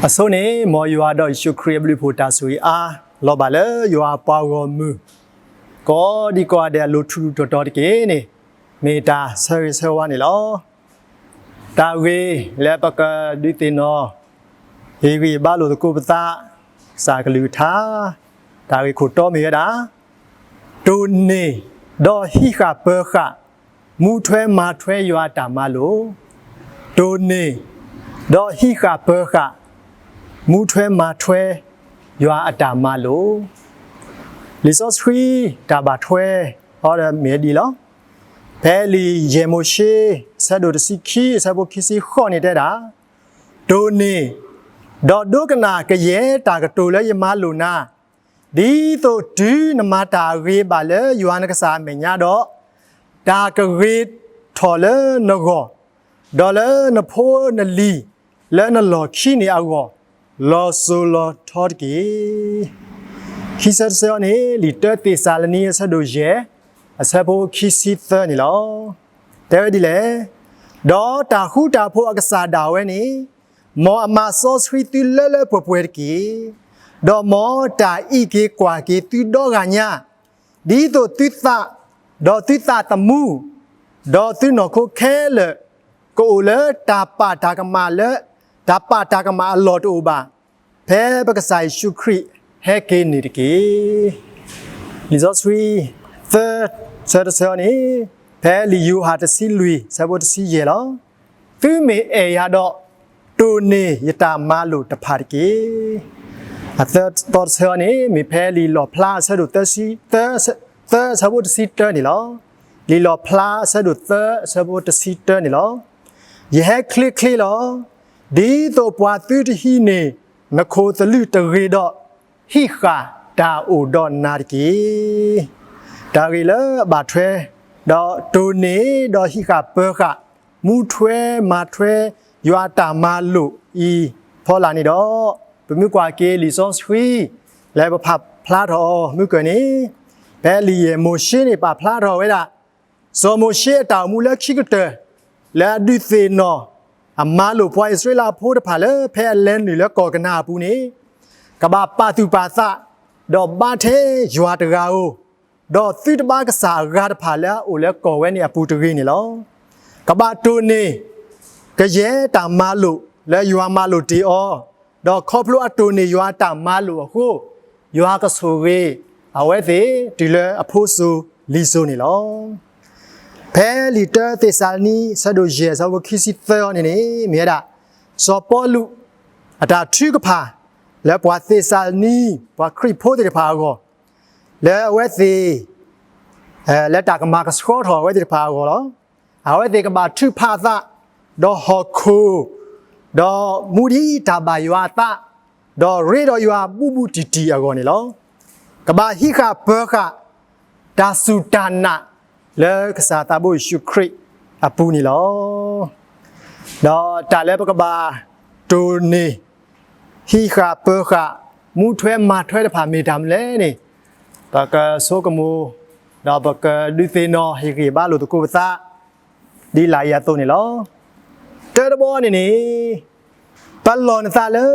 အဆိန့ၣ် မ်ယွၤဒီးယ့ၣ်ၡူးခရံာ်အဘျုးအဖှိၣ်တၢ်ဆိၣ်ဂ့ၤအါ လီၤဘၣ်လၢယွၤအပှၤဂီၢ်မုၢ် ကိးဒံကိးဂၤဒဲးအလိၤထူးထူးတီၤတီၤတက့ၢ်န့ၣ် မ့ၢ်တၢ်ဆၢဂ့ၤဆၢဝါန့ၣ်လီၤ. တၢ်ဂ့ၢ်လၢပကဒုးသ့ၣ်နီၣ် ဟ့ၣ်ဂံၢ်ဘါလိာ်သကိးပသး ကစၢ်ကလုၢ်ကထါ တၢ်ဂ့ၢ်ခိၣ်တီမ့ၢ်ဝဲဒၣ် တိၢ်န့ၢ် ဒီးဟံးဃာ်ပၢၤဃာ် မူထွဲမၤထွဲယွၤအတၢ်မၤလိာ်, တိၢ်န့ၢ် ဒီးဟံးဃာ်ပၢၤဃာ် မူထွဲမၤထွဲယွၤအတၢ်မၤလိာ်. လံာ်စီဆှံတၢ်ဘၣ်ထွဲအီၤဒီးမ့ၢ်ဒ်အံၤလီၤ. ဖဲလံာ်ယဲၢ်မိၤၡ့ အဆၢဒိၣ်တဆံခံ အဆၢဖိခံဆံဃိးန့ၣ်တဲဒၣ်, တိၢ်န့ၢ် ဒီးဒိကနၣ်ကယဲၢ်တၢ်ကတိၤလၢယမၤလိာ်နၤ, ဒ်သိးတုၤနမၤတၢ်အဂ့ၤဘၣ်လၢယွၤနကစၢ်အမဲာ်ညါဒီး, တၢ်ကဂ့ၤထီၣ်လၢနဂီၢ်, ဒီးလၢနဖိနလံၤလၢနလီၢ်ခံန့ၣ်အဂီၢ်, လီၤစိၤလီၤထီတက့ၢ်. ခံဆၢတဆၢန့ၣ် လံာ်တၢသ့းစၤလနံ အဆၢဒိၣ်ယဲၢ် အဆၢဖိခံဆံသၢန့ၣ်လီၤ. တဲဝဲဒ်လဲၣ်, ဒီးတၢ်ဃူတၢ်ဖိးအကစၢ်ဒၣ်ဝဲန့ၣ် မ်အမၤစီဆှံသုလၢလၢပှဲၤပှဲၤတက့ၢ်. ဒီးမ်တၢ်အံးက့ၤကွၢ်က့ၤသုဒီဂၤညါ, ဒ်သိးသုသး, ဒီးသုသးသမူ, ဒီးသုနီၢ်ခိခဲလၢာ်, ကအိၣ်လၢတၢ်ပာ်တၢ်ကမၣ်လၢ, တၢ်ပာ်တၢ်ကမၣ်အလီၢ်တအိၣ်ဘၣ်, ဖဲပကစၢ်ယ့ၣ်ၡူးခရံာ်ဟဲက့ၤန့ၣ်တက့ၢ်. လံာ်စီဆှံ သၢ, ဆၢတဆၢန့ၣ်, ဖဲလံာ်ယိၤဟၣ်တဆံလွံၢ် ဆၢဖိတဆံယဲၢ်လီၤ. သုမ့ၢ်အဲၣ်ယၤဒီး, တိၢ်န့ၢ်ယတၢ်မၤလိာ်တဖၣ်တက့ၢ်. အသၢသီတဆၢန့ၣ် မ့ၢ်ဖဲလံာ်လီၣ်ဖျါအဆၢဒိၣ်သၢဆံ, သၢ, သၢအဆၢဖိတဆံတၢန့ၣ်လီၤ. လံာ်လီၣ်ဖျါအဆၢဒိၣ်သၢအဆၢဖိတဆံတၢန့ၣ်လီၤ. ယဟဲချ့ချ့လီၤ. ဒ်သိးပှၤသုတဟံးန့ၢ်နခိၣ်သလုးတဂ့ၤဒီး, ဟံးဃာ်တၢ်အိၣ်ဒီးနၤတက့ၢ်. တၢ်ဂ့ၢ်လၢအဘၣ်ထွဲ, ဒီးတိၢ်န့ၢ်, ဒီးဟံးဃာ်ပၢၤဃာ်, မူထွဲမၤထွဲယွၤအတၢ်မၤလိာ်အံၤဖီလာ်န့ၣ်ဒီး, ပမ့ၢ်ကွၢ်က့ၤလံာ်စီဆှံ လၢပဖးဖျါထီၣ်အီၤမုၢ်ကၢၢ်န့ၣ်, ဖဲလံာ်ယဲၢ်မိၤၡ့န့ၣ် ပာ်ဖျါထီၣ်ဝဲဒၣ် စီၤမိၤၡ့အတၢ်အိၣ်မူလၢခံကတၢၢ် လၢအဒုးသ့ၣ်နီၣ် အမၤလိာ်ပှၤအံၣ်စရ့လးဖိတဖၣ်လၢဖဲအလဲၤနုာ်လၢကီၢ်ကနၤအပူၤန့ၣ်, ကဘၣ်ပာ်သူၣ်ပာ်သး, ဒီးဘါထဲယွၤတဂၤဧိၤ, ဒီးသုတဘါကစၢ်အဂၤတဖၣ်လၢအအိၣ်လၢကီၢ်ဝဲန့ၣ်အပူၤတဂ့ၤန့ၣ်လီၤ. ကဘၣ်တိၢ်န့ၢ် ကယဲၢ်တၢ်မၤလိာ်လၢယွၤမၤလိာ်တ့ၢ်အီၤ, ဒီးခီဖျိအတိၢ်န့ၢ်ယွၤအတၢ်မၤလိာ်အဃိ, ယွၤကဆိၣ်ဂ့ၤအဝဲသ့ၣ်တုၤလၢအဖိစိၤလံၤစိၤန့ၣ်လီၤ. ဖဲလံာ်တၢသ့းစၤလနံ အဆၢဒိၣ်ယဲၢ် အဆၢဖိခံဆံသၢအံၤန့ၣ်န့ၣ် မ့ၢ်ဝဲဒၣ် စီၤပီလူး အတၢ်ထုကဖၣ် လၢပှၤသ့းစၤလနံ ပှၤခရံာ်ဖိသ့ၣ်တဖၣ်အဂီၢ်, လၢအဝဲသ့ၣ် လၢတၢ်ကမၤကဆှီထီၣ်အဝဲသ့ၣ်တဖၣ်အဂီၢ်လီၤ. အဝဲသ့ၣ်ကဘၣ်ထုးဖးအသး, ဒီးဟီၣ်ခိၣ်, ဒီးမူဒံးတၢ်ဘၣ်ယွၤအသး, ဒီးရ့ဒီးယွၤဘူးဘူးတံၢ်တံၢ်အဂီၢ်န့ၣ်လီၤ. ကဘၣ်ဟံးဃာ်ပၢၤဃာ် တၢ်စူၢ်တၢ်နာ်လၢကစၢ်သးဘိယ့ၣ်ၡူးခရံာ်အပူၤန့ၣ်လီၤ. ဒီးတၢ်လၢပကဘၣ်တိၢ်န့ၢ် ဟံးဃာ်ပၢၤဃာ် မူထွဲမၤထွဲတဖၣ်မ့ၢ်တၢ်မနုၤလဲၣ်န့ၣ်, ပကဆိကမိၣ် ဒီးပကဒုးသ့ၣ်နီၣ်ဟ့ၣ်ဂံၢ်ဘါလိာ်သကိးပသး ဒ်လာ်အံၤအသိးန့ၣ်လီၤ. တၢတဘီန့ၣ်န့ၣ်, ပလီၢ်နသးလၢ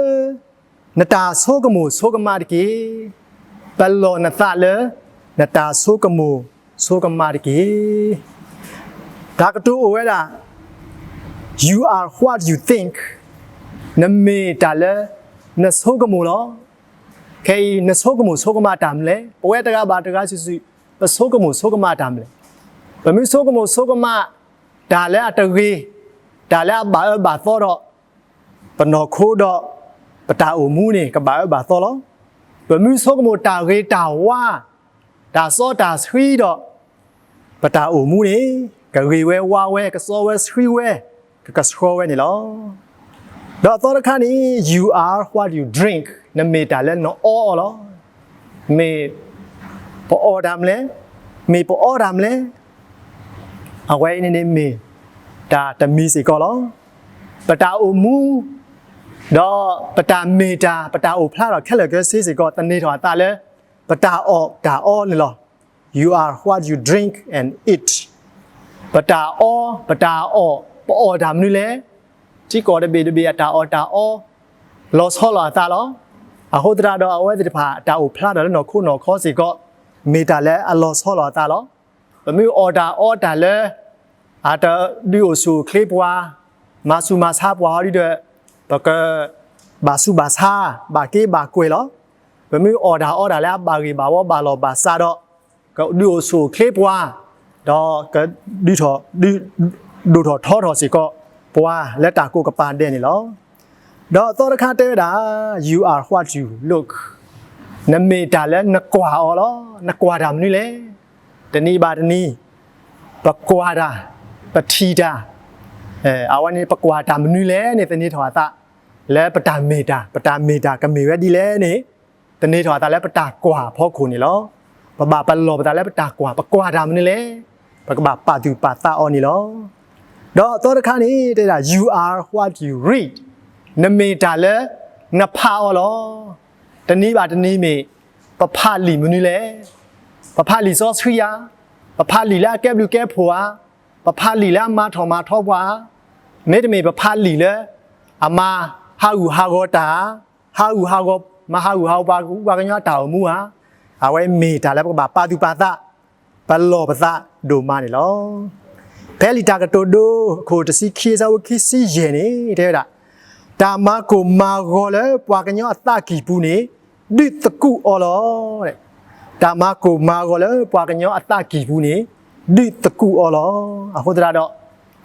နတၢ်ဆိကမိၣ်ဆိကမးတက့ၢ်. ပလီၢ်နသးလၢ နတၢ်ဆိကမိၣ်ဆိကမးတက့ၢ်. တၢ်ကတိၤအိၣ်ဝဲဒၣ် You are what you think. နမ့ၢ်တၢ်လၢ နဆိကမိၣ်လီၤ. ခဲအံၤ နဆိကမိၣ်ဆိကမးတၢ်မနုၤလဲၣ်. ပဝဲတဂၤဘၣ်တဂၤစုာ်စုာ် ပဆိကမိၣ်ဆိကမးတၢ်မနုၤလဲၣ်. ပမ့ၢ်ဆိကမိၣ်ဆိကမး တၢ်လၢအတဂ့ၤ, တၢ်လၢအဘၣ်အၢဘၣ်သီဒီး ပနီၢ်ခိဒီး ပတၢ်အိၣ်မူန့ၣ် ကဘၣ်အၢဘၣ်သီလီၤ. ပမ့ၢ်ဆိကမိၣ်တၢ်ဂ့ၤတၢ်ဝါ, တၢ်စီတၢ်ဆှံဒီး ပတၢ်အိၣ်မူန့ၣ် ကဂ့ၤဝဲဝါဝဲ ကစီဝဲဆှံဝဲ ကကဆှီဝဲန့ၣ်လီၤ. ဒီးအသီတခါန့ၣ် You are what you drink. နမ့ၢ်တၢ်လၢနအီအီၤလီၤ. မ့ၢ်ပအီၣ်တၢ်မနုၤလဲၣ်, မ့ၢ်ပအီတၢ်မနုၤလဲၣ်, အဝဲအံၤန့ၣ်န့ၣ်မ့ၢ်တၢ်တမံၤစ့ၢ်ကီးလီၤ. ပတၢ်အိၣ်မူ ဒီးပတၢ်မ့ၢ်တၢ် ပတၢ်အိၣ်ဖျါထီၣ်ခဲလၢာ်ခဲဆ့စ့ၢ်ကီး သန့ၤထီၣ်အသးလၢ ပတၢ်အီၣ်တၢ်အီန့ၣ်လီၤ. You are what you drink and eat. ပတၢ်အီ ပတၢ်အီၣ် ပအီၣ်တၢ်မနုၤလဲၣ်. ထံကီၢ်တဘ့ၣ်တဘ့ၣ်အတၢ်အီၣ်တၢ်အီ လီၤဆီလီၤအသးလီၤ. အဃိသတးဒီးအဝဲသ့ၣ်တဖၣ် တၢ်အိၣ်ဖျါထီၣ်လၢနီၢ်ခိနီၢ်ခီစ့ၢ်ကီး မ့ၢ်တၢ်လၢအလီၤဆီလီၤအသးလီၤ. ပမ့ၢ်အီၣ်တၢ်အီတၢ်လၢ အတဒုးအိၣ်ဆူၣ်အိၣ်ချ့ပှၤ, မၤဆူၣ်မၤဆါပှၤဟီဒ်ဒီး ပကဘၣ်ဆူးဘၣ်ဆါ, ဘၣ်က့ဘၣ်ကွဲၢ်လီၤ. ပမ့ၢ်အီၣ်တၢ်အီတၢ်လၢအဘၣ်ဂ့ၢ်ဘၣ်ဝီ ဘၣ်လီၢ်ဘၣ်စးဒီး ကဒုးအိၣ်ဆူၣ်အိၣ်ချ့ပှၤ, ဒီးကဒုးထီၣ်, ဒုး, ဒိၣ်ထီၣ်ထီထီၣ်စ့ၢ်ကီးပှၤလၢတၢ်ကိးကပၤဒဲးန့ၣ်လီၤ. ဒီးသီတခါတဲဝဲဒၣ် you are what you look, နမ့ၢ်တၢ်လၢနကွၢ်အီၤလီၤ. နကွၢ်တၢ်မနုၤလဲၣ်. တနံၤဘၣ်တနံၤ ပကွၢ်တၢ်, ပထံၣ်တၢ်, အဝဲန့ၣ် ပကွၢ်တၢ်မနုၤလဲၣ်န့ၣ် သန့ၤထီၣ်အသးလၢပတၢ်မ့ၢ်တၢ်, ပတၢ်မ့ၢ်တၢ်ကမ့ၢ်ဝဲဒ်လဲၣ်န့ၣ် သန့ၤထီၣ်အသးလၢပတၢ်ကွၢ်အဖီခိၣ်န့ၣ်လီၤ. ပဘၣ်ပလီၢ်ပသးလၢပတၢ်ကွၢ်, ပကွၢ်တၢ်မနုၤလဲၣ်, ပကဘၣ်ပာ်သူၣ်ပာ်သးအီၤန့ၣ်လီၤ. ဒီးသီတခါန့ၣ် တဲဒၣ် you are what you read, နမ့ၢ်တၢ်လၢနဖးအီၤလီၤ. တနံၤဘၣ်တနံၤမ့ၢ် ပဖးလံာ်မနုၤလဲၣ်. ပဖးလံာ်စီဆှံဧါ, ပဖးလံာ်လၢအကဲဘျုးကဲဖှိၣ်ဧါ, ပဖးလံာ်လၢအမၤထီၣ်မၤထီပှၤဧါ, မ့တမ့ၢ်ပဖးလံာ်လၢအမၤဟးဂူာ်ဟးဂီၤတၢ်ဧါ, ဟးဂူာ်ဟးဂီၤ, မၤဟးဂူာ်ဟးဂီၤပှၤကညီအတၢ်အိၣ်မူဧါ, အဝဲမ့ၢ်တၢ်လၢပကဘၣ်ပာ်သူၣ်ပာ်သး, ပလီၢ်ပသးဒိၣ်မးန့ၣ်လီၤ. ဖဲလံာ်တၢ်ကတိၤဒိ အခိၣ်တဆံခံ အဆၢဖိခံဆံယဲၢ်န့ၣ် တဲဝဲဒၣ်, တၢ်မၤကိၢ်မၤဂီၤလၢပှၤကညီအသးကံၢ်ပူၤန့ၣ် ဒုးသကူးအီၤလီၤ. တၢ်မၤကိၢ်မၤဂီၤလၢပှၤကညီအသးကံၢ်ပူၤန့ၣ် ဒုးသကူးအီၤလီၤ. အဃိသတးဒီး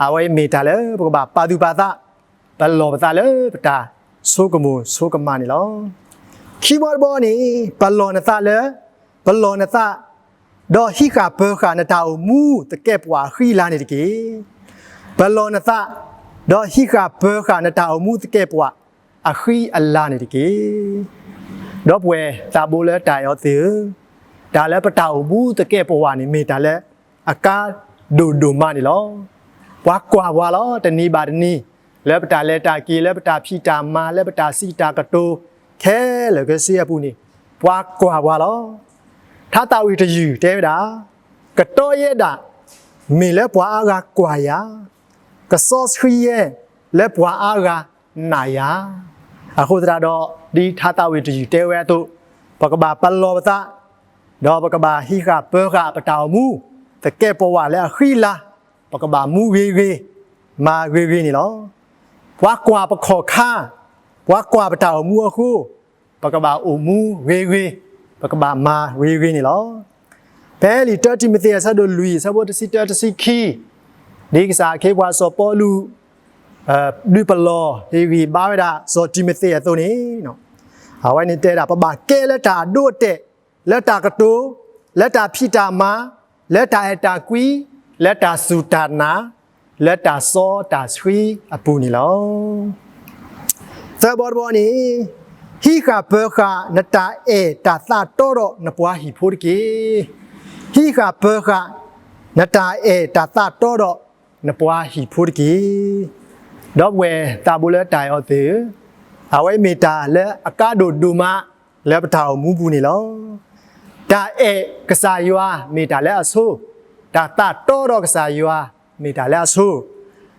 အဝဲမ့ၢ်တၢ်လၢပကဘၣ်ပာ်သူၣ်ပာ်သး, ပလီၢ်ပသးလၢပတၢ်ဆိကမိၣ်ဆိကမးန့ၣ်လီၤ. ခံဘီတဘီန့ၣ် ပလီၢ်နသးလၢ, ပလီၢ်နသး ဒီးဟံးဃာ်ပၢၤဃာ်နတၢ်အိၣ်မူသကဲးပဝးအဃံအလၤန့ၣ်တက့ၢ်. ပလီၢ်နသး, ဒီးဟံးဃာ်ပၢၤဃာ်နတၢ်အိၣ်မူသကဲးပဝးအဃံအလၤန့ၣ်တက့ၢ်. ဒီပုၢ်ဝဲၢ်သးဘိလၢတၢ်အဲၣ်အီၤသ့ၣ်ဧၢ, တၢ်လၢပတၢ်အိၣ်မူသကဲးပဝးန့ၣ် မ့ၢ်တၢ်လၢအကါဒိၣ်ဒိၣ်မးန့ၣ်လီၤ. ပှၤကွၢ်ပှၤလီၤ, တနံၤဘၣ်တနံၤ, လၢပတၢ်လဲၤတၢ်က့ၤ, လၢပတၢ်ဖံးတၢ်မၤ, လၢပတၢ်စံးတၢ်ကတိၤ, ခဲလၢာ်ခဲဆ့အပူၤန့ၣ် ပှၤကွၢ်ပှၤလီၤ. ထါသးဝံၣ်တယုၢ်တဲဝဲဒၣ်, ကတီယဲဒၣ် မ့ၢ်လၢပှၤအါဂၤကွၢ်ယၤ, ကစီဆှံယဲ လၢပှၤအါဂၤနာ်ယၤ. အဃိသတးဒီး ဒ်ထါသးဝံၣ်တယုၢ်တဲဝဲအသိး, ပကဘၣ်ပလီၢ်ပသး, ဒီးပကဘၣ်ဟံးဃာ်ပၢၤဃာ်ပတၢ်အိၣ်မူ သကဲးပဝးလၢအဃံအလၤ, ပကဘၣ်မူဂ့ၤဂ့ၤ, မၤဂ့ၤဂ့ၤန့ၣ်လီၤ. ပှၤကွၢ်ပခီၣ်ခါ, ပှၤကွၢ်ပတၢ်အိၣ်မူအဃိ, ပကဘၣ်အိၣ်မူဂ့ၤဂ့ၤ, ပကဘၣ်မၤဂ့ၤဂ့ၤန့ၣ်လီၤ. ဖဲလံာ်တၢတံၤမသ့း အဆၢဒိၣ်လွံၢ် အဆၢဖိတဆံတၢ တဆံခံ, ဒ်ကစၢ်အခ့အပှၤစီၤပီလူး ဒုးပလီၢ်ဟ့ၣ်ဂံၢ်ဘါဝဲဒၣ် စီၤတံၤမသ့းအသိးန့ၣ်, အဝဲန့ၣ်တဲဒၣ် ပဘၣ်ကဲလၢတၢ်အဒိအတဲာ်, လၢတၢ်ကတိၤ, လၢတၢ်ဖံးတၢ်မၤ, လၢတၢ်အဲၣ်တၢ်ကွံ, လၢတၢ်စူၢ်တၢ်နာ်, လၢတၢ်စီတၢ်ဆှံအပူၤန့ၣ်လီၤ. သၢဘီတဘီန့ၣ်, ဟံးဃာ်ပၢၤဃာ်နတၢ်အဲၣ်တၢ်သးတီဒီးနပှၤဟံၣ်ဖိတက့ၢ်. ဟံးဃာ်ပၢၤဃာ်နတၢ်အဲၣ်တၢ်သးတီဒီးနပှၤဟံၣ်ဖိတက့ၢ်. ဒီပုၢ်ဝဲၢ်သးဘိလၢတၢ်အဲၣ်အီၤသ့ၣ်ဧၢ, အဝဲမ့ၢ်တၢ်လၢအကါဒိၣ်ဒိၣ်မးလၢပတၢ်အိၣ်မူပူၤန့ၣ်လီၤ. တၢ်အဲၣ်ကစၢ်ယွၤမ့ၢ်တၢ်လၢအဆိ, တၢ်သးတီဒီးကစၢ်ယွၤမ့ၢ်တၢ်လၢအဆိ,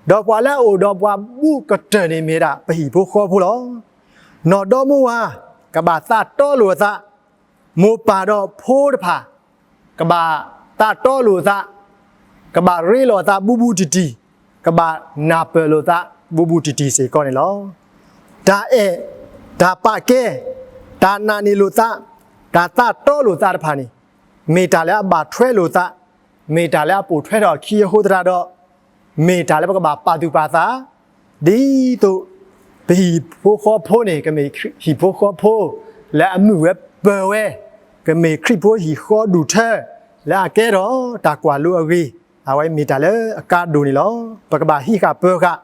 ဒီးပှၤလၢအအိၣ်ဒီးပှၤဘူးကတၢၢ်န့ၣ်မ့ၢ်ဒၣ်ပဟံၣ်ဖိဃီဖိလီၤ. နီၢ်ဒီမါဝၤ ကဘၣ်သးတီလိာ်အသး, မိၢ်ပၢ်ဒီးဖိတဖၣ် ကဘၣ်သးတီလိာ်အသး, ကဘၣ်ရ့လိာ်အသးဘူးဘူးတံၢ်တံၢ်, ကဘၣ်နၢ်ပၢၢ်လိာ်သးဘူးဘူးတံၢ်တံၢ်စ့ၢ်ကီးန့ၣ်လီၤ. တၢ်အဲၣ်, တၢ်ပာ်ကဲ, တၢ်နာ်န့ၢ်လိာ်သး, တၢ်သးတီလိာ်သးတဖၣ်န့ၣ် မ့ၢ်တၢ်လၢအဘၣ်ထွဲလိာ်သး, မ့ၢ်တၢ်လၢအပိာ်ထွဲထီၣ်အခံအဃိသတးဒီး မ့ၢ်တၢ်လၢပကဘၣ်ပာ်သူၣ်ပာ်သး, ဒ်သိးပဟံၣ်ဖိဃီဖိန့ၣ် ကမ့ၢ်ဟံၣ်ဖိဃီဖိလၢအမုာ်ဝဲပၢၤဝဲ, ကမ့ၢ်ခရံာ်ဖိဟံၣ်ဃီဒူၣ်ထၢ လၢအကဲထီၣ်တၢ်ကွၢ်လိအဂ့ၤ, အဝဲမ့ၢ်တၢ်လၢအကါဒိၣ်န့ၣ်လီၤ. ပကဘၣ်ဟံးဃာ်ပၢၤဃာ်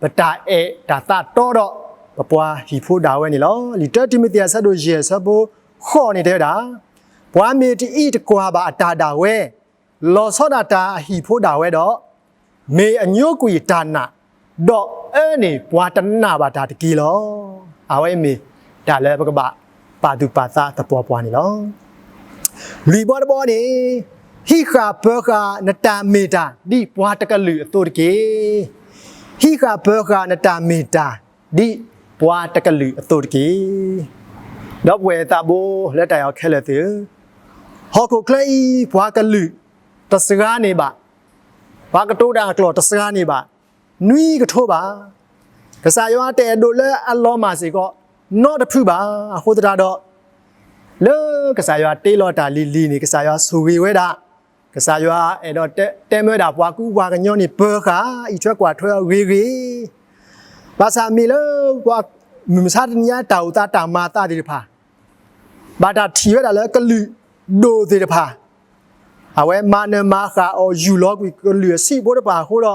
ပတၢ်အဲၣ်တၢ်သးတီဒီး ပပှၤဟံၣ်ဖိဒၣ်ဝဲန့ၣ်လီၤ. လံာ်တၢတံၤမသ့း အဆၢဒိၣ်ယဲၢ် အဆၢဖိဃိးန့ၣ်တဲဝဲဒၣ်, ပှၤမ့ၢ်တအံးတကွၢ်ဘၣ်အတၢ်ဒၣ်ဝဲ လီၤဆီဒၣ်တၢ်အဟံၣ်ဖိဒၣ်ဝဲဒီး, မ့ၢ်အညိကွံာ်တၢ်နာ်, ဒီးအၢန့ၢ်ပှၤတနာ်ဘၣ်တၢ်တက့ၢ်လီၤ. အဝဲမ့ၢ်တၢ်လၢပကဘၣ်ပာ်သူၣ်ပာ်သးသပှၢ်ပှၢ်န့ၣ်လီၤ. လွံၢ်ဘီတဘီန့ၣ်, ဟံးဃာ်ပၢၤဃာ်နတၢ်မ့ၢ်တၢ်ဒ်ပှၤတကလုာ်အသိးတက့ၢ်. ဟံးဃာ်ပၢၤဃာ်နတၢ်မ့ၢ်တၢ်ဒ်ပှၤ ပှၤတကလုာ်အသိးတက့ၢ်. ဒီပုၢ်ဝဲၢ်သးဘိလၢတၢ်အဲၣ်အီၤခဲလၢာ်သ့ၣ်ဧၢ, ဟီၣ်ခိၣ်ချၢအံၤ ပှၤကလုာ်တစှၤန့ၢ်ဘၣ်, ပှၤကတိၤတၢ်အကျိာ်တစှၤန့ၢ်ဘၣ်, နွံကထိဘၣ်. ကစၢ်ယွၤတအဲၣ်ဒိးလၢအလီၤမၢ်စ့ၢ်ကီး နီတဖုဘၣ်. အဃိသတးဒီး လၢကစၢ်ယွၤတ့လီၤတၢ်လံၤလံၤန့ၣ် ကစၢ်ယွၤဆိၣ်ဂ့ၤဝဲဒၣ်, ကစၢ်ယွၤအဲၣ်ဒိးတဲမၢဝဲဒၣ် ပှၤကူပှၤကညီန့ၣ် ပၢၤဃာ် အံးထွဲကွၢ်ထွဲအီၤဂ့ၤဂ့ၤ, ဘၣ်ဆၣ်မ့ၢ်လၢပှၤမုၢ်မဆါတနံၤညါ တၢ်အိၣ်သးတၢ်မၤအသးသ့ၣ်တဖၣ် ဘၣ်တၢ်ထံၣ်ဝဲဒၣ်လၢကလုာ်ဒိၣ်သ့ၣ်တဖၣ် အဝဲမၤနၢၤမၤဃၣ်အီၤ ယူၢ်လီၤကွံာ်ကလုာ်အဆံးဖိတဖၣ်အဃိဒီး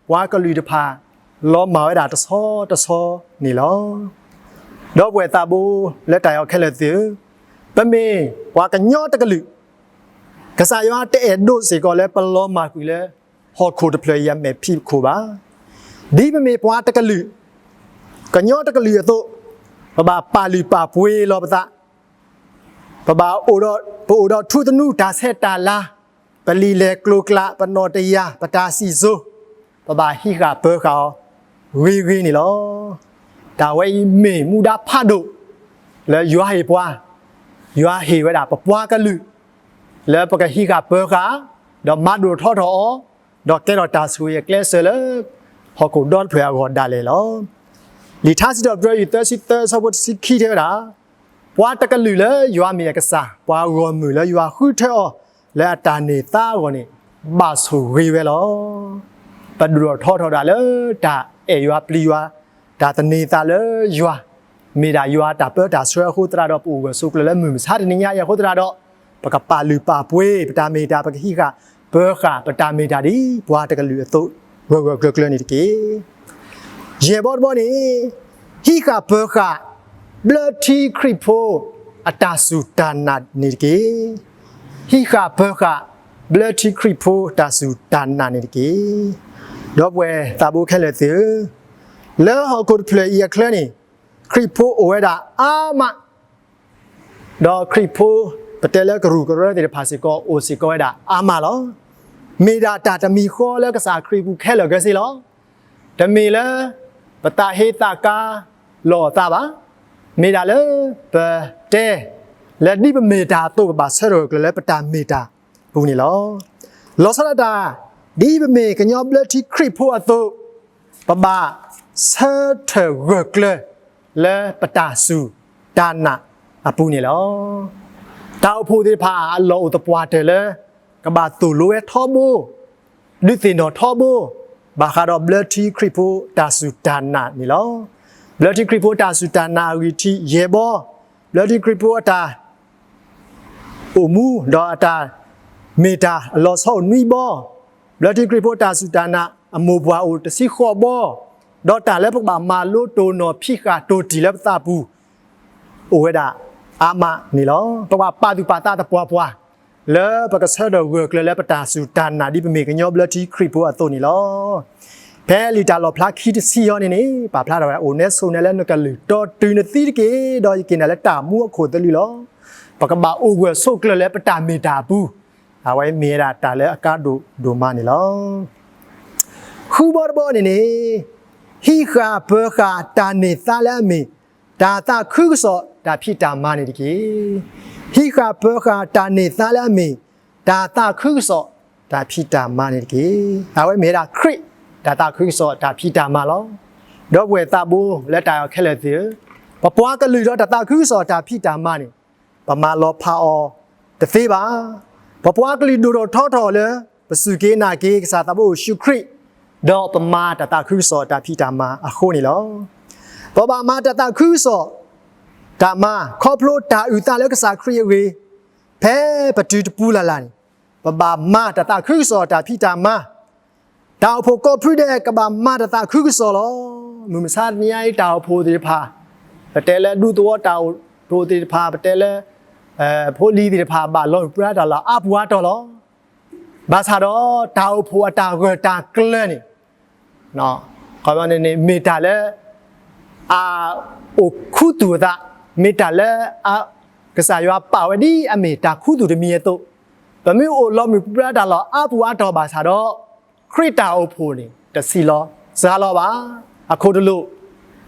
ပှၤကလုာ်တဖၣ် လီၤမၢ်ဝဲဒၣ်တဆီတဆီန့ၣ်လီၤ. ဒီပုၢ်ဝဲၢ်သးဘိလၢတၢ်အဲၣ်အီၤခဲလၢာ်သ့ၣ်ဧၢ, ပမ့ၢ်ပှၤကညီတကလုာ် ကစၢ်ယွၤတအဲၣ်ဒိးစ့ၢ်ကီးလၢပလီၤမၢ်ကွံာ်လၢ ဟီၣ်ခိၣ်တဖျၢၣ်အံၤအမဲာ်ဖံးခိၣ်ဘၣ်. ဒ်ပမ့ၢ်ပှၤတကလုာ်, ကညီတကလုာ်အသိး, ပဘၣ်ပာ်လုၢ်ပာ်ပှ့ၤလီၤပသး, ပဘၣ်အိၣ်ဒီး, ပအိၣ်ဒီးထူသနူတၢ်ဆဲးတၢ်လၤ, ပလံာ်လဲၢ်ကျိၤကျး, ပနီၣ်တယၢ်, ပတၢ်စံၣ်စိၤ, ပဘၣ်ဟံးဃာ်ပၢၤဃာ်အီၤ ဂ့ၤဂ့ၤန့ၣ်လီၤ. တၢ်ဝဲအံၤမ့ၢ်မူဒါဖးဒိၣ် လၢယွၤဟ့ၣ်ပှၤ, ယွၤဟ့ၣ်ဝဲဒၣ်ပပှၤကလုာ် လၢပကဟံးဃာ်ပၢၤဃာ်, ဒီးမၤဒိၣ်ထီၣ်ထီၣ်အီၤ, ဒီးကဲထီၣ်တၢ်ဆိၣ်ဂ့ၤအကျဲးစၢးလၢ ဟီၣ်ခိၣ်ဒီတဖျၢၣ်အဂီၢ်ဒၣ်လဲာ်လီၤ. လံာ်ထါစံးထီၣ်ပတြၢၤ တၢ သၢဆံသၢ အဆၢဖိတဆံခံ တဲဝဲဒၣ်, ပှၤတကလုာ်လၢယွၤမ့ၢ်အကစၢ်, ပှၤဂီၢ်မုၢ်လၢယွၤဃုထၢအီၤလၢအတၢ်န့ၢ်သါအဂီၢ်န့ၣ် ဘၣ်ဆိၣ်ဂ့ၤဝဲလီၤ. ပဒိၣ်ထီၣ်ထီထီၣ်ဒၣ်လၢတၢ်အဲၣ်ယွၤပျံၤယွၤ, တၢ်သန့ၤသးလၢယွၤ, မ့ၢ်ဒၣ်ယွၤတၢ်ပၢတၢ်ဆှၢအဃိသတးဒီး ပအိၣ်ဂၢၢ်ဆိးကျၢၤလၢမုၢ်မဆါတနံၤညါအံၤအဃိသတးဒီး ပကပာ်လုၢ်ပာ်ပှ့ၤပတၢ်မ့ၢ်တၢ်, ပကဟံးဃာ်ပၢၤဃာ်ပတၢ်မ့ၢ်တၢ်ဒ်ပှၤတကလုာ်အသိး ဂၢၢ်ဂၢၢ်ကျၢၤကျၢၤန့ၣ်တက့ၢ်. ယဲၢ်ဘီတဘီန့ၣ်, ဟံးဃာ်ပၢၤဃာ် ဘျၢထံခရံာ်ဖိအတၢ်စူၢ်တၢ်နာ်န့ၣ်တက့ၢ်. ဟံးဃာ်ပၢၤဃာ် ဘျၢထံခရံာ်ဖိတၢ်စူၢ်တၢ်နာ်န့ၣ်တက့ၢ်. ဒီပုၢ်ဝဲၢ်သးဘိခဲလၢာ်သ့ၣ်ဧၢ, လၢဟီၣ်ခိၣ်တဖျၢၣ်အံၤအချၢန့ၣ် ခရံာ်ဖိအိၣ်ဝဲဒၣ်အါမး, ဒီးခရံာ်ဖိ ပတဲလၢကရူၢ်ကရၢသ့ၣ်တဖၣ်စ့ၢ်ကီး အိၣ်စ့ၢ်ကီးဝဲဒၣ်အါမးလီၤ. မ့ၢ်ဒၣ်တၢ်တမံၤဃီလၢကစၢ်ခရံာ်အပူၤခဲလၢာ်ခဲဆ့လီၤ. တမ့ၢ်လၢ ပသးဟ့သးကါလီၤအသးဘၣ်. မ့ၢ်ဒၣ်လၢ ပတဲ လၢဒ်ပမ့ၢ်တၢ်အသိး ပဘၣ်ဆၢထၢၣ်ဂၢၢ်ကျၢၤလၢပတၢ်မ့ၢ်တၢ်အပူၤန့ၣ်လီၤ. လီၤဆီဒၣ်တၢ် ဒ်ပမ့ၢ်ကညီဘျၢထံခရံာ်ဖိအသိး ပဘၣ်ဆၢထၢၣ်ဂၢၢ်ကျၢၤ လၢပတၢ်စူၢ်တၢ်နာ်အပူၤန့ၣ်လီၤ. တၢ်အိၣ်ဖှိၣ်သ့ၣ်တဖၣ်အလီၢ်အိၣ်သပှၢ်တၢၢ်လၢ ကဘၣ်သိၣ်လိဝဲထီဘိ ဒုးသ့ၣ်နီၣ်ထီဘိ ဘၣ်ဃးဒီးဘျၢထံခရံာ်ဖိတၢ်စူၢ်တၢ်နာ်န့ၣ်လီၤ. ဘျၢထံခရံာ်ဖိတၢ်စူၢ်တၢ်နာ်အဂံၢ်ထံးယဲၢ်ဘီ, ဘျၢထံခရံာ်ဖိအတၢ် အိၣ်မူ ဒီးအတၢ်မ့ၢ်တၢ်အလီၤဆီအိၣ်နွံဘီ, ဘျၢထံခရံာ်ဖိတၢ်စူၢ်တၢ်နာ်အမိၢ်ပှၢ်အိၣ်တဆံဃိးဘီ, ဒီးတၢ်လၢပကဘၣ်မၤလိတိၢ်နီၣ်ဖံးဃာ်တိၢ်တံၢ်လၢပသးပူၤ အိၣ်ဝဲဒၣ်အါမးန့ၣ်လီၤ. ပကဘၣ်ပာ်သူၣ်ပာ်သးသပှၢ်ပှၢ် လၢပကဆၢထၢၣ်ဂၢၢ်ကျၢၤလၢပတၢ်စူၢ်တၢ်နာ်ဒ်ပမ့ၢ်ကညီဘျၢထံခရံာ်ဖိအသိးန့ၣ်လီၤ. ဖဲလံာ်တၢ်လီၣ်ဖျါခံတဆံအံၤန့ၣ်န့ၣ် ပာ်ဖျါထီၣ်ဝဲဒၣ် အိၣ်နဲဆိးနဲလၢနကလုၢ်တီတုၤနသံတက့ၢ်, ဒီးယက့ၤနၤလၢတၢ်မူအခိၣ်သလုးလီၤ. ပကဘၣ်အိၣ်ဂၢၢ်ဆိးကျၢၤလၢပတၢ်မ့ၢ်တၢ်အပူၤ, အဝဲမ့ၢ်ဝဲဒၣ်တၢ်လၢအကါဒိၣ်ဒိၣ်မးန့ၣ်လီၤ. ဃုဘီတဘီန့ၣ်န့ၣ်, ဟံးဃာ်ပၢၤဃာ်တၢ်န့ၢ်သါလၢအမ့ၢ် တၢ်သးခုကစီၣ်တၢ်ဖံးတၢ်မၤန့ၣ်တက့ၢ်. ဟံးဃာ်ပၢၤဃာ်တၢ်န့ၢ်သါလၢအမ့ၢ် တၢ်သးခုကစီၣ်တၢ်ဖံးတၢ်မၤန့ၣ်တက့ၢ်. အဝဲမ့ၢ်ဝဲဒၣ်ခရံာ်တၢ်သးခုကစီၣ်တၢ်ဖံးတၢ်မၤလီၤ. ဒီပုၢ်ဝဲၢ်သးဘိလၢတၢ်အဲၣ်အီၤခဲလၢာ်သ့ၣ်ဧၢ, ပပှၤကလုာ်ဒီးတၢ်သးခုကစီၣ်တၢ်ဖံးတၢ်မၤန့ၣ် ပမၤလီၤဖးအီၤတသ့ဘၣ်. ပပှၤကလုာ်ဒိၣ်ထီၣ်ထီထီၣ်လၢ ပစူၢ်က့ၤနာ်က့ၤကစၢ်သးဘိယ့ၣ်ၡူးခရံာ်, ဒီးပမၤတၢ်သးခုကစီၣ်တၢ်ဖံးတၢ်မၤအဃိန့ၣ်လီၤ. ပဘၣ်မၤတၢ်သးခုကစီၣ်တၢ်မၤ ခီဖျိတၢ်အုၣ်သးလၢကစၢ်ခရံာ်အဂ့ၢ်, ဖဲပတုၤတပူၤလၢ်လၢ်န့ၣ် ပဘၣ်မၤတၢ်သးခုကစီၣ်တၢ်ဖံးတၢ်မၤ တၢ်အိၣ်ဖှိၣ်ကိးဖုဒဲး ကဘၣ်မၤတၢ်သးခုကစီၣ်လီၤ. မုၢ်မဆါတနံၤအံၤ တၢ်အိၣ်ဖှိၣ်သ့ၣ်တဖၣ်, ပတဲလၢဒူသဝီတၢ်အိၣ်ဖှိၣ်သ့ၣ်တဖၣ်, ပတဲလၢ ဖိလံၤသ့ၣ်တဖၣ် ဘၣ်လီၤမုၢ်ပြါတၢ်လီၢ်အါပူၤအါတီၢ်လီၤ. ဘၣ်ဆၣ်ဒီး တၢ်အိၣ်ဖှိၣ်အတၢ်ဂၢၢ်တၢ်ကျၢၤန့ၣ် မ့ၢ်တၢ်လၢ အအိၣ်ခူသူၣ်အသး, မ့ၢ်တၢ်လၢ ကစၢ်ယွၤပာ်ဝဲဒ်အမ့ၢ်တၢ်ခူသူၣ်တမံၤအသိး, ပမ့ၢ်အိၣ်လီၤမုၢ်ပြါတၢ်လီၢ်အါပူၤအါတီၢ်ဘၣ်ဆၣ်ဒီး ခရံာ်တၢ်အိၣ်ဖှိၣ်န့ၣ် တဆံးလီၤစှၤလီၤဘၣ်. အခိၣ်တလိာ်,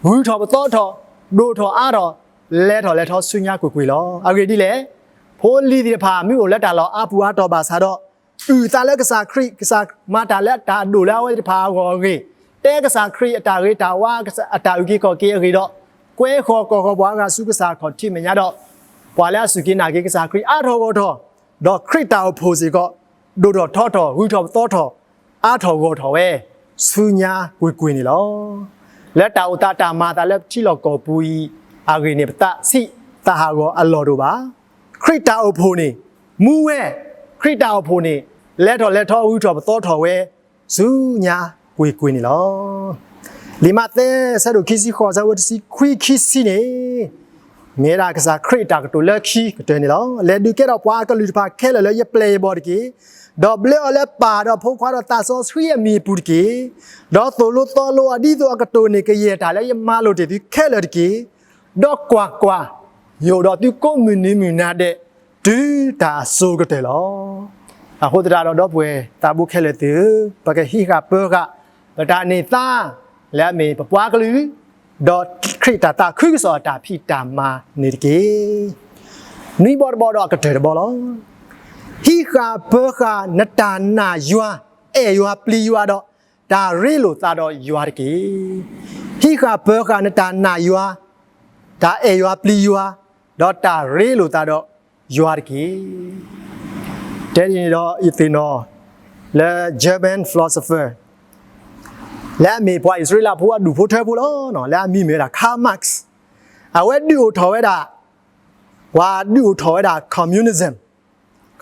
ဂုၤထီၣ်ပသီထီၣ်, ဒိၣ်ထီၣ်အါထီၣ်, လဲၤထီၣ်လဲၤထီဆူညါကွ့ၢ်ကွ့ၢ်လီၤ. အဂ့ၢ်ဒ်လဲၣ်, ဖိလံၤသ့ၣ်တဖၣ် မ့ၢ်အိၣ်လၢတၢ်လီၢ်အါပူၤအါတီၤဘၣ်ဆၣ်ဒီး အုၣ်သးလၢကစၢ်ခရံာ်, ကစၢ်မၤတၢ်လၢတၢ်အဒိၣ်လၢအဝဲသ့ၣ်တဖၣ်အဂီၢ်အဂ့ၢ်, တဲကစၢ်ခရံာ်အတၢ်ဂ့ၤတၢ်ဝါ, အတၢ်အုၣ်က့ၤခီၣ်က့ၤအဂ့ၢ်ဒီး ကွဲဃီၤကိးဃီၤပှၤအဂၤဆူကစၢ်ခီၣ်ထံးမဲာ်ညါဒီး ပှၤလၢအစူၢ်က့ၤနာ်က့ၤကစၢ်ခရံာ်အါထီၣ်ဂီၢ်ထီၣ်, ဒီးခရံာ်တၢ်အိၣ်ဖှိၣ်စ့ၢ်ကီး ဒိၣ်ထီၣ်ထီထီၣ် ဂုၤထီၣ်ပသီထီၣ် အါထီၣ်ဂီၢ်ထီၣ်ဝဲ ဆူညါကွ့ၢ်ကွ့ၢ်န့ၣ်လီၤ. လၢတၢ်အိၣ်သးတၢ်မၤအသးလၢပထံလီၢ်ကီၢ်ပူၤအံၤအဂ့ၢ်န့ၣ် ပသးဆံးသးဟးဂီၤအလီၢ်တအိၣ်ဘၣ်. ခရံာ်တၢ်အိၣ်ဖှိၣ်န့ၣ် မူဝဲ, ခရံာ်တၢ်အိၣ်ဖှိၣ်န့ၣ် လဲၤထီၣ်လဲၤထီဂုၤထီၣ်ပသီထီၣ်ဝဲ ဆူညါကွ့ၢ်ကွ့ၢ်န့ၣ်လီၤ. လံာ်မးသဲ ဆၢဒိၣ်ခံဆံဃိး ဆၢဖိတဆံခွံခံဆံန့ၣ် မ့ၢ်ဝဲဒၣ်ကစၢ်ခရံာ်အတၢ်ကတိၤလၢခံကတၢၢ်န့ၣ်လီၤ. လဲၤဒုးကဲထီၣ်ပှၤအကလုၢ်တဖၣ်ခဲလၢာ်လၢယပျဲၢ်ယဘီၣ်တက့ၢ်. ဒီးဘျၢအီၤလၢပၢ်ဒီးဖိခွါဒီးသးစီဆှံအမံၤအပူၤတက့ၢ်. ဒီးသိၣ်လိသီလိအဒ်သိးအကတိၢ်န့ၢ်ကယဲၢ်တၢ်လၢယမၤလိာ်တ့ၢ်သုခဲလၢာ်တက့ၢ်. ဒီးကွၢ်ကွၢ်, ယအိၣ်ဒီးသုကိးမုၢ်နံၤမုၢ်နၤဒဲး တုၤတၢ်အစိၤကတၢၢ်လီၤ. အဃိသတးဒီးဒီပုၢ်ဝဲၢ်သးဘိခဲလၢာ်သ့ၣ်ဧၢ, ပကဟံးဃာ်ပၢဃာ် ပတၢ်န့ၢ်သါ လၢအမ့ၢ်ပပှၤကလုာ်, ဒီးခရံာ်တၢ်သးခုကစီၣ်အတၢ်ဖံးတၢ်မၤန့ၣ်တက့ၢ်. နွံဘီတဘီဒီးအကတၢၢ်တဘီလီၤ. ဟံးဃာ်ပၢဃာ်နတၢ်နာ်ယွၤ, အဲၣ်ယွၤပျံၤယွၤဒီး တၢ်ရ့လိာ်သးဒီးယွၤတက့ၢ်. ဟံးဃာ်ပၢဃာ်နတၢ်နာ်ယွၤ, တၢ်အဲၣ်ယွၤပျံၤယွၤ, ဒီးတၢ်ရ့လိာ်သးဒီးယွၤတက့ၢ်. တဲဒ်န့ၣ်ဒီးယသ့ၣ်နီၣ်လၢ German philosopher လၢအမ့ၢ်ပှၤအံၣ်စရ့လးဖိအဒူၣ်ဖိထၢဖိလီၤ. လၢအမံၤမ့ၢ်ဝဲဒၣ် Karl Marx, အဝဲဒုးအိၣ်ထီၣ်ဝဲဒၣ်, ပှၤဒုးအိၣ်ထီၣ်ဝဲဒၣ် communism,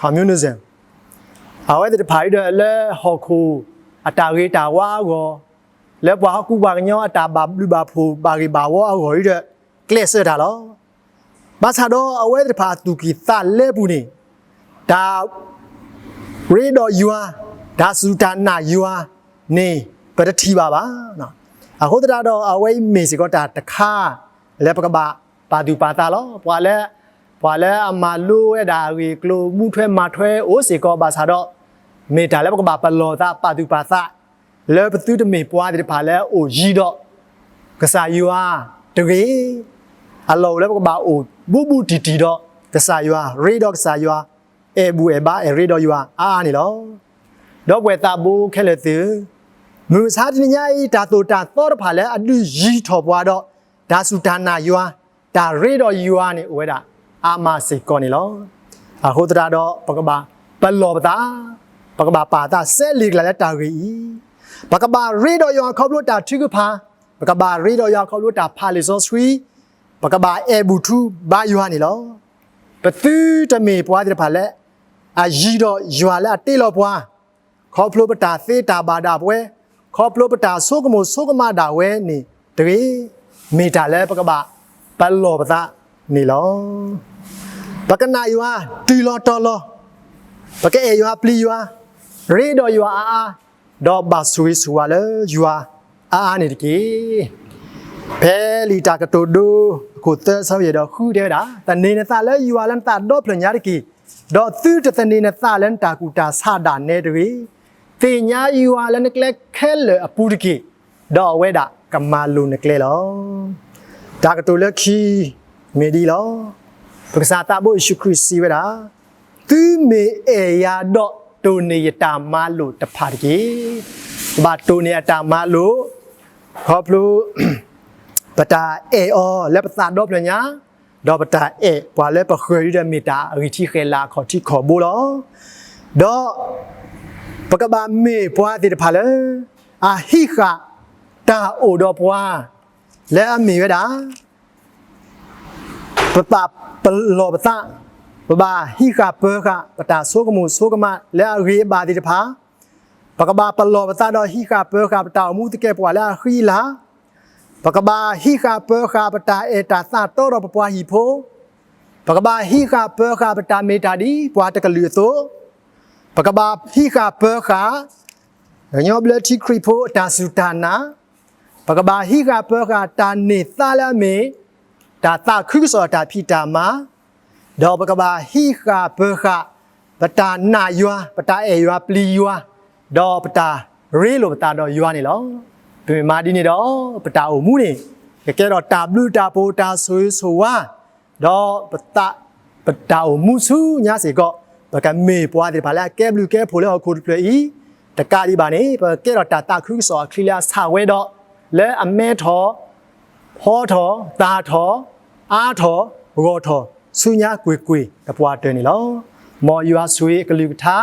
communism အဝဲသ့ၣ်တဖၣ်အံၤဒီး လၢဟီၣ်ခိၣ်အတၢ်ဂ့ၤတၢ်ဝါအဂီၢ်, လၢပှၤဟီၣ်ကူပှၤကညီအတၢ်ဘၣ်ဘျုးဘၣ်ဖှိၣ်ဘၣ်ဂ့ၤဘၣ်ဝီအဂီၢ်အံၤဒီး ကျဲးစၢးတၢ်လီၤ. ဘၣ်ဆၣ်ဒီးအဝဲသ့ၣ်တဖၣ်အသူၣ်ကံၢ်သးလဲပူၤန့ၣ် တၢ်ရ့ဒီးယွၤ, တၢ်စူၢ်တၢ်နာ်ယွၤန့ၣ် ပတထံၣ်ဘၣ်ဘၣ်. အဃိသတးဒီးအဝဲအံၤမ့ၢ်စ့ၢ်ကီးတၢ်တခါ လၢပကဘၣ်ပာ်သူၣ်ပာ်သးလီၤ. ပှၤလၢ, ပှၤလၢအမၤလိဝဲဒၣ်အဂ့ၢ်အကျိၤ မူထွဲမၤထွဲအိၣ်စ့ၢ်ကီးဘၣ်ဆၣ်ဒီး မ့ၢ်တၢ်လၢပကဘၣ်ပလီၢ်သးပာ်သူၣ်ပာ်သး လၢပသုတမ့ၢ်ပှၤသ့ၣ်တဖၣ်လၢအအိၣ်ယံၤဒီးကစၢ်ယွၤတဂ့ၤ, အလီၢ်အိၣ်လၢပကဘၣ်အိၣ်ဘူးဘူးတံၢ်တံၢ်ဒီးကစၢ်ယွၤ, ရ့ဒီးကစၢ်ယွၤ, အဲၣ်ဘူၣ်အဲၣ်ဘါအဲၣ်ရ့ဒီးယွၤအါအါန့ၣ်လီၤ. ဒီပုၢ်ဝဲၢ်သးဘိခဲလၢာ်သ့ၣ်ဧၢ, မုၢ်မဆါတနံၤညါအံၤ တၢ်သိၣ်တၢ်သီတဖၣ်လၢအဒုးယံၤထီၣ်ပှၤဒီး တၢ်စူၢ်တၢ်နာ်ယွၤ, တၢ်ရ့ဒီးယွၤန့ၣ် အိၣ်ဝဲဒၣ်အါမးစ့ၢ်ကီးန့ၣ်လီၤ. အဃိသတးဒီး ပကဘၣ်ပလီၢ်ပသး, ပကဘၣ်ပာ်သးစဲလ့ၣ်ကလးလၢတၢ်ဂ့ၢ်အံၤ, ပကဘၣ်ရ့ဒီးယွၤခီဖျိတၢ်ထုကဖၣ်, ပကဘၣ်ရ့ဒီးယွၤခီဖျိတၢ်ဖးလံာ်စီဆှံ, ပကဘၣ်အဲၣ်ဘူၣ်ထူဘါယွၤန့ၣ်လီၤ. ပသုတမ့ၢ်ပှၤသ့ၣ်တဖၣ်လၢ အယံၤဒီးယွၤလၢအတ့လီၤပှၤ, ခီဖျိပတၢ်သ့တၢ်ဘၣ်ဒၣ်ပဝဲ, ခီဖျိပတၢ်ဆိကမိၣ်ဆိကမးဒၣ်ဝဲန့ၣ်တဂ့ၤ, မ့ၢ်တၢ်လၢပကဘၣ်ပလီၢ်ပသးန့ၣ်လီၤ. ပကနာ်ယွၤတုၤလီၤတီၤလီၤ, ပကအဲၣ်ယွၤပျံၤယွၤ, ရ့ဒီးယွၤအါအါ, ဒီးဘၣ်ဆိၣ်ဂ့ၤဆိၣ်ဝါလၢယွၤအါအါန့ၣ်တက့ၢ်. ဖဲလံာ်တၢ်ကတိၤဒိ အခိၣ်သၢ ဆၢဖိယဲၢ်ဒီးဃုတဲဝဲဒၣ်, သန့ၤနသးလၢယွၤလၢနသးဒီဖျၢၣ်ညါတက့ၢ်, ဒီးသုတသန့ၤနသးလၢနတၢ်ကူၣ်တၢ်ဆးဒၣ်နဲတဂ့ၤ. သ့ၣ်ညါယွၤလၢနကျဲခဲလၢာ်အပူၤတက့ၢ်, ဒီးအဝဲဒၣ်ကမၤလိာ်နကျဲလီၤ. တၢ်ကတိၤလၢခံ မ့ၢ်ဒ်အံၤလီၤ. ပကစၢ်သးဘိယ့ၣ်ၡူးခရံာ်စံးဝဲဒၣ်, သုမ့ၢ်အဲၣ်ယၤဒီးတိၢ်န့ၢ်ယတၢ်မၤလိာ်တဖၣ်တက့ၢ်. ပဘၣ်တိၢ်န့ၢ်အတၢ်မၤလိာ်, ခီဖျိ ပတၢ်အဲၣ်အီၤလၢပသးဒီဖျၢၣ်ညါ, ဒီးပတၢ်အဲၣ်ပှၤလၢပဃၢၤအံၤဒီးမ့ၢ်တၢ်အဂံၢ်ထံးဃဲၤလၤအခီၣ်ထံးခီၣ်ဘိလီၤ. ဒီးပကဘၣ်မ့ၢ်ပှၤသ့ၣ်တဖၣ်လၢ အဟံးဃာ်တၢ်အိၣ်ဒီးပှၤ လၢအမ့ၢ်ဝဲဒၣ် ပဘၣ်ပလီၢ်ပသး, ပဘၣ်ဟံးဃာ်ပၢဃာ် ပတၢ်ဆိကမိၣ်ဆိကမးလၢအဂ့ၤအဘၣ်သ့ၣ်တဖၣ်, ပကဘၣ်ပလီၢ်ပသးဒီးဟံးဃာ်ပၢဃာ် ပတၢ်အိၣ်မူသကဲာ်ပဝးလၢအဃံအလၤ, ပကဘၣ်ဟံးဃာ်ပၢဃာ် ပတၢ်အဲၣ်တၢ်သးတီဒီးပပှၤဟံၣ်ဖိ, ပကဘၣ်ဟံးဃာ်ပၢဃာ် ပတၢ်မ့ၢ်တၢ်ဒ်ပှၤတကလုာ်အသိး, ပကဘၣ်ဟံးဃာ်ပၢဃာ် ကညီဘျၢထံခရံာ်ဖိအတၢ်စူၢ်တၢ်နာ်, ပကဘၣ်ဟံးဃာ်ပၢဃာ်တၢ်န့ၢ်သါလၢအမ့ၢ် တၢ်သးခုကစီၣ်အတၢ်ဖံးတၢ်မၤ, ဒီးပကဘၣ်ဟံးဃာ်ပၢဃာ် ပတၢ်နာ်ယွၤ, ပတၢ်အဲၣ်ယွၤပျံၤယွၤ, ဒီးပတၢ်ရ့လိာ်ပသးဒီးယွၤန့ၣ်လီၤ. ပမ့ၢ်မၤဒ်န့ၣ်ဒီး ပတၢ်အိၣ်မူန့ၣ် ကကဲထီၣ်တၢ်ဘျုးတၢ်ဖှိၣ်တၢ်ဆိၣ်ဂ့ၤဆိၣ်ဝါ, ဒီးပသး ပတၢ်အိၣ်မူဆူညါစ့ၢ်ကီး, ပကမ့ၢ်ပှၤသ့ၣ်တဖၣ်လၢအကဲဘျုးကဲဖှိၣ်လၢဟီၣ်ခိၣ်တဖျၢၣ်အံၤ, တကးဒံးဘၣ်န့ၣ် ပကကဲထီၣ်တၢ်သးခုကစီၣ်အချံလၢအဆၣ်ဝဲဒီး, လၢအမဲထီၣ် ဖီထီၣ် သၣ်ထီၣ် အါထီၣ် ဂီၢ်ထီၣ် ဆူညါကွ့ၢ်ကွ့ၢ်သပှၢ်တၢၢ်န့ၣ်လီၤ. မ်ယွၤဆိၣ်ဂ့ၤအကလုၢ်ကထါ,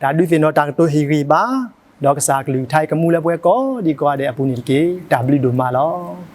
တၢ်ဒုးသ့ၣ်နီၣ်တၢ်ကတိၤဟ့ၣ်ဂံၢ်ဘါ, ဒီးကစၢ်အကလုၢ်ကထါအံၤကမူလၢပဝဲကိးဒံကိးဂၤဒဲးအပူၤန့ၣ်တက့ၢ်. တၢ်ဘျုးဒိၣ်မးလီၤ.